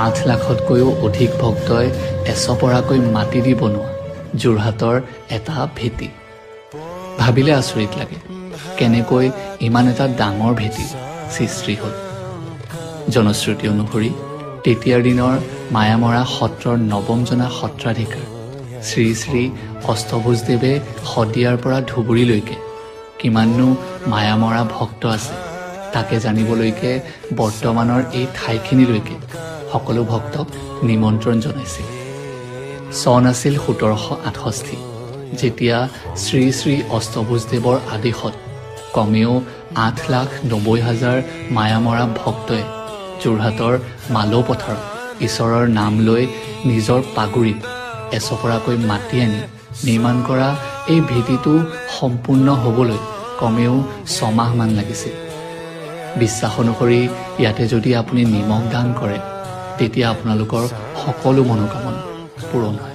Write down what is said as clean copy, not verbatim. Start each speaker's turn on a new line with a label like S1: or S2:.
S1: 8 লাখতকৈও অধিক ভক্তই এচপৰাকৈ মাটি দি বনোৱা যোৰহাটৰ এটা ভেটি। ভাবিলে আচৰিত লাগে কেনেকৈ ইমান এটা ডাঙৰ ভেটি সৃষ্টি হ'ল। জনশ্ৰুতি অনুসৰি তেতিয়াৰ দিনৰ মায়ামৰা সত্ৰৰ নৱমজনা সত্ৰাধিকাৰ শ্ৰী শ্ৰী অষ্টভুজদেৱে শদিয়াৰ পৰা ধুবুৰীলৈকে কিমাননো মায়ামৰা ভক্ত আছে তাকে জানিবলৈকে বৰ্তমানৰ এই ঠাইখিনিলৈকে সকলো ভক্তক নিমন্ত্ৰণ জনাইছিল। চন আছিল 1768, যেতিয়া শ্ৰী শ্ৰী অষ্টভুজদেৱৰ আদেশত কমেও 8,90,000 মায়ামৰা ভক্তই যোৰহাটৰ মালৌ পথাৰত ঈশ্বৰৰ নাম লৈ নিজৰ পাগুৰিত এচপৰাকৈ মাটি আনি নিৰ্মাণ কৰা এই ভেটিটো সম্পূৰ্ণ হ'বলৈ কমেও 6 মাহমান লাগিছিল। বিশ্বাস অনুসৰি ইয়াতে যদি আপুনি নিমখ দান কৰে তেতিয়া আপোনালোকৰ সকলো মনোকামনা পূৰণ হয়।